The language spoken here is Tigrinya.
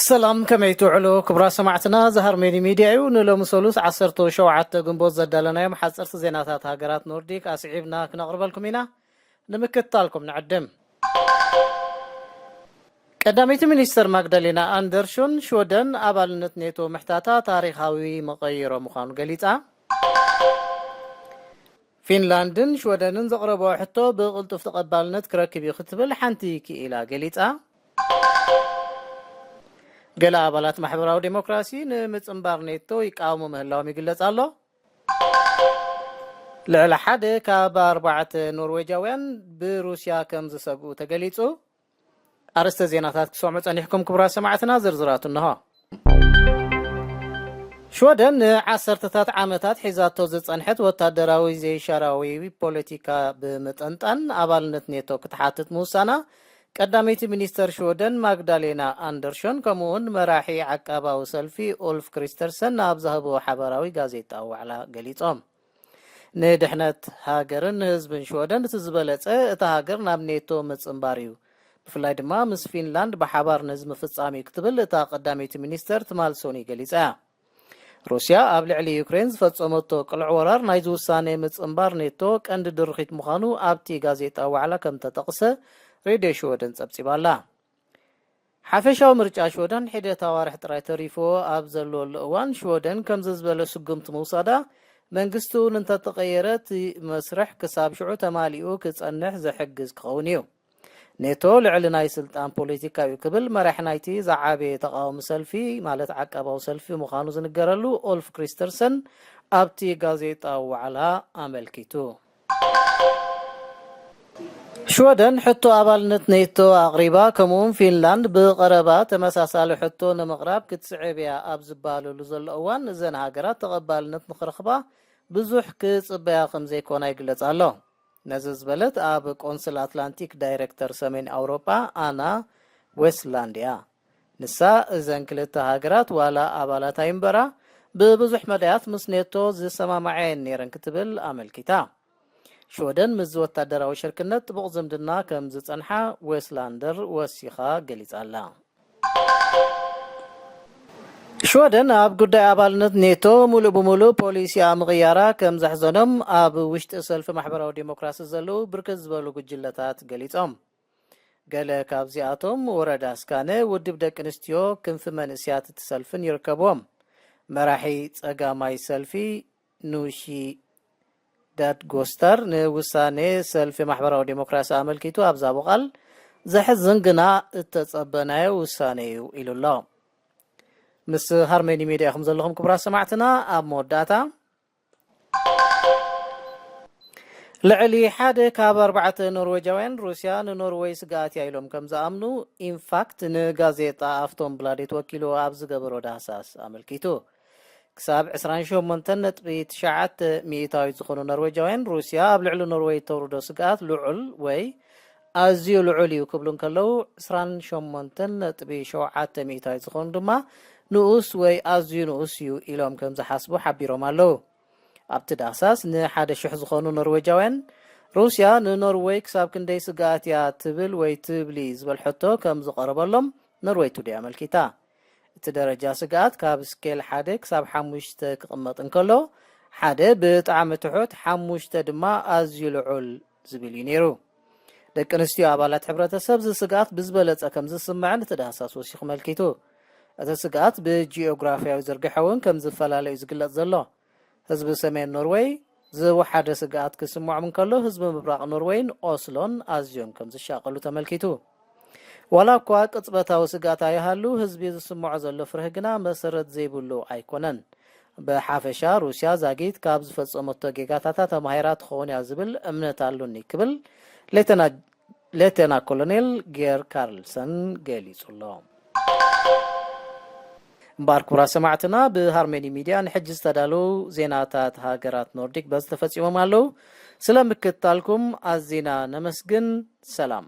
ሰላም፣ ከመይ ትውዕሉ ክቡራት ሰማዕትና? ዝሃርሜኒ ሚድያ እዩ። ንሎሚ ሰሉስ ዓሰርተ ሸውዓተ ግንቦት ዘዳለናዮም ሓፀርቲ ዜናታት ሃገራት ኖርዲክ ኣስዒብና ክነቕርበልኩም ኢና። ንምክትታልኩም ንዕድም። ቀዳመይቲ ሚኒስተር ማግዳሌና ኣንደርሾን ሽወደን ኣባልነት ኔቶ ምሕታታ ታሪኻዊ መቐይሮ ምዃኑ ገሊጻ። ፊንላንድን ሽወደንን ዘቕረብኦ ሕቶ ብቕልጡፍ ተቐባልነት ክረክብ እዩ ክትብል ሓንቲ ክኢላ ገሊጻ። ገለ ኣባላት ማሕበራዊ ዴሞክራሲ ንምጽንባር ኔቶ ይቃወሙ ምህላዎም ይግለጽ ኣሎ። ልዕሊ ሓደ ካብ ኣርባዕተ ኖርዌጃውያን ብሩስያ ከም ዝሰግኡ ተገሊጹ። ኣርእስተ ዜናታት ክሰምዑ ጸኒሕኩም ክቡራት ሰማዕትና፣ ዝርዝራቱ እንሆ። ሽወደን ንዓሰርተታት ዓመታት ሒዛቶ ዝጸንሐት ወታደራዊ ዘይሻራዊ ፖለቲካ ብምጥንጣን ኣባልነት ኔቶ ክትሓትት ምውሳና ቀዳመይቲ ሚኒስተር ሽወደን ማግዳሌና ኣንደርሾን ከምኡውን መራሒ ዓቃባዊ ሰልፊ ኡልፍ ክሪስተርሰን ኣብ ዝሃብዎ ሓባራዊ ጋዜጣዊ ዋዕላ ገሊጾም። ንድሕነት ሃገርን ንህዝብን ሽወደን እቲ ዝበለጸ እታ ሃገር ናብ ኔቶ ምጽንባር እዩ፣ ብፍላይ ድማ ምስ ፊንላንድ ብሓባር ነዚ ምፍጻም እዩ ክትብል እታ ቀዳመይቲ ሚኒስተር ትማል ሶኒ ገሊጻ እያ። ሩስያ ኣብ ልዕሊ ዩክሬን ዝፈጸመቶ ቅልዕ ወራር ናይዚ ውሳኔ ምጽንባር ኔቶ ቀንዲ ድርኺት ምዃኑ ኣብቲ ጋዜጣ ዋዕላ ከም ተጠቕሰ ሬድዮ ሽወደን ጸብጺባ ኣላ። ሓፈሻዊ ምርጫ ሽወደን ሒደት ኣዋርሕ ጥራይ ተሪፍዎ ኣብ ዘለወሉ እዋን ሽወደን ከምዚ ዝበለ ስጉምቲ ምውሳዳ መንግስቲ እውን እንተተቐየረ እቲ መስርሕ ክሳብ ሽዑ ተማሊኡ ክጸንሕ ዝሕግዝ ክኸውን እዩ። ኔቶ ልዕሊ ናይ ስልጣን ፖለቲካ እዩ ክብል መራሕ ናይቲ ዝዓበየ ተቃዋሚ ሰልፊ ማለት ዓቃባዊ ሰልፊ ምዃኑ ዝንገረሉ ኦልፍ ክሪስተርሰን ኣብቲ ጋዜጣዊ ዋዕላ ኣመልኪቱ። ሽወደን ሕቶ ኣባልነት ኔቶ ኣቕሪባ፣ ከምኡውን ፊንላንድ ብቐረባ ተመሳሳሊ ሕቶ ንምቕራብ ክትስዕብ እያ ኣብ ዝበሃለሉ ዘሎ እዋን እዘን ሃገራት ተቐባልነት ንኽረኽባ ብዙሕ ክጽበያ ከም ዘይኮና ይግለጽ ኣሎ። ነዚ ዝበለት ኣብ ቆንስል ኣትላንቲክ ዳይሬክተር ሰሜን ኣውሮጳ ኣና ዌስትላንድ እያ። ንሳ እዘን ክልተ ሃገራት ዋላ ኣባላት ኣይምበራ ብብዙሕ መዳያት ምስ ኔቶ ዝሰማማዐ እየን ነይረን ክትብል ኣመልኪታ። ሽወደን ምስዚ ወታደራዊ ሽርክነት ጥቡቕ ዝምድና ከም ዝጸንሓ ዌስላንደር ወሲኻ ገሊጻ ኣላ። ሽወደን ኣብ ጉዳይ ኣባልነት ኔቶ ሙሉእ ብሙሉእ ፖሊሲኣ ምቕያራ ከም ዘሕዘኖም ኣብ ውሽጢ ሰልፊ ማሕበራዊ ዴሞክራሲ ዘለዉ ብርክት ዝበሉ ጉጅለታት ገሊጾም። ገለ ካብዚኣቶም ወረዳ ስካነ፣ ውድብ ደቂ ኣንስትዮ፣ ክንፊ መንእስያት እቲ ሰልፍን ይርከብዎም። መራሒ ጸጋማይ ሰልፊ ኑሺ ዳድ ጎስተር ንውሳኔ ሰልፊ ማሕበራዊ ዴሞክራሲ ኣመልኪቱ ኣብ ዝሃቦ ቃል፣ "ዘሕዝን ግና እተጸበናዮ ውሳኔ እዩ" ኢሉ ኣሎ። ምስ ሃርመኒ ሜድያ ኢኹም ዘለኹም ክቡራት ሰማዕትና። ኣብ መወዳእታ፣ ልዕሊ ሓደ ካብ ኣርባዕተ ኖርዌጃውያን ሩስያ ንኖርዌይ ስግኣት እያ ኢሎም ከም ዝኣምኑ ኢንፋክት ንጋዜጣ ኣፍቶንብላዴት ወኪሉ ኣብ ዝገበሮ ዳህሳስ ኣመልኪቱ። ክሳብ ዕስራን ሸሞንተን ነጥቢ ትሽዓተ ሚእታዊት ዝኾኑ ኖርዌጃውያን ሩስያ ኣብ ልዕሊ ኖርዌይ ተውርዶ ስግኣት ልዑል ወይ ኣዝዩ ልዑል እዩ ክብሉ እንከለዉ፣ ዕስራን ሸሞንተን ነጥቢ ሸውዓተ ሚእታዊት ዝኾኑ ድማ ንኡስ ወይ ኣዝዩ ንኡስ እዩ ኢሎም ከም ዝሓስቡ ሓቢሮም ኣለዉ። ኣብቲ ዳህሳስ ንሓደ ሽሕ ዝኾኑ ኖርዌጃውያን ሩስያ ንኖርዌይ ክሳብ ክንደይ ስግኣት እያ ትብል ወይ ትብሊ ዝበል ሕቶ ከም ዝቐረበሎም ኖርዌይ ቱዴይ ኣመልኪታ። እቲ ደረጃ ስግኣት ካብ ስኬል ሓደ ክሳብ ሓሙሽተ ክቕመጥ እንከሎ፣ ሓደ ብጣዕሚ ትሑት፣ ሓሙሽተ ድማ ኣዝዩ ልዑል ዝብል እዩ ነይሩ። ደቂ ኣንስትዮ ኣባላት ሕብረተሰብ እዚ ስግኣት ብዝበለጸ ከም ዝስምዐን እቲ ዳህሳስ ወሲኹ መልኪቱ። እቲ ስግኣት ብጂኦግራፍያዊ ዝርግሐ እውን ከም ዝፈላለ እዩ ዝግለጽ ዘሎ። ህዝቢ ሰሜን ኖርወይ ዝወሓደ ስግኣት ክስምዖም እንከሎ፣ ህዝቢ ምብራቕ ኖርወይን ኦስሎን ኣዝዮም ከም ዝሻቐሉ ተመልኪቱ። ዋላ እኳ ቅጽበታዊ ስግኣት ኣይሃሉ፣ ህዝቢ ዝስምዖ ዘሎ ፍርሂ ግና መሰረት ዘይብሉ ኣይኮነን። ብሓፈሻ ሩስያ ዛጊት ካብ ዝፈጸመቶ ጌጋታታ ተማሂራ ትኸውን እያ ዝብል እምነት ኣሉኒ ክብል ሌተና ሌተና ኮሎኔል ጌር ካርልሰን ገሊጹ ኣሎ። እምበኣር ክቡራት ሰማዕትና፣ ብሃርመኒ ሚድያ ንሕጂ ዝተዳለዉ ዜናታት ሃገራት ኖርዲክ በዚ ተፈጺሞም ኣለዉ። ስለ ምክትታልኩም ኣዚና ነመስግን። ሰላም።